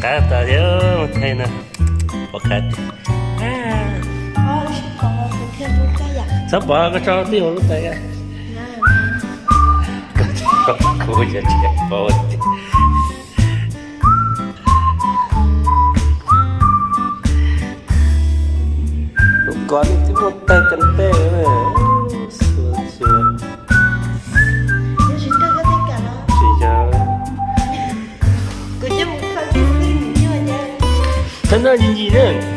Qab tas thiab, mus thaij no. Pom qab tiag. Txhob pom, koj tso twj ywm lub tais. Koj tso kuv yog tsis pom tiag. Lub ko twb muaj tawg kab teb. Tsis yog. Thab no ncim ncim na.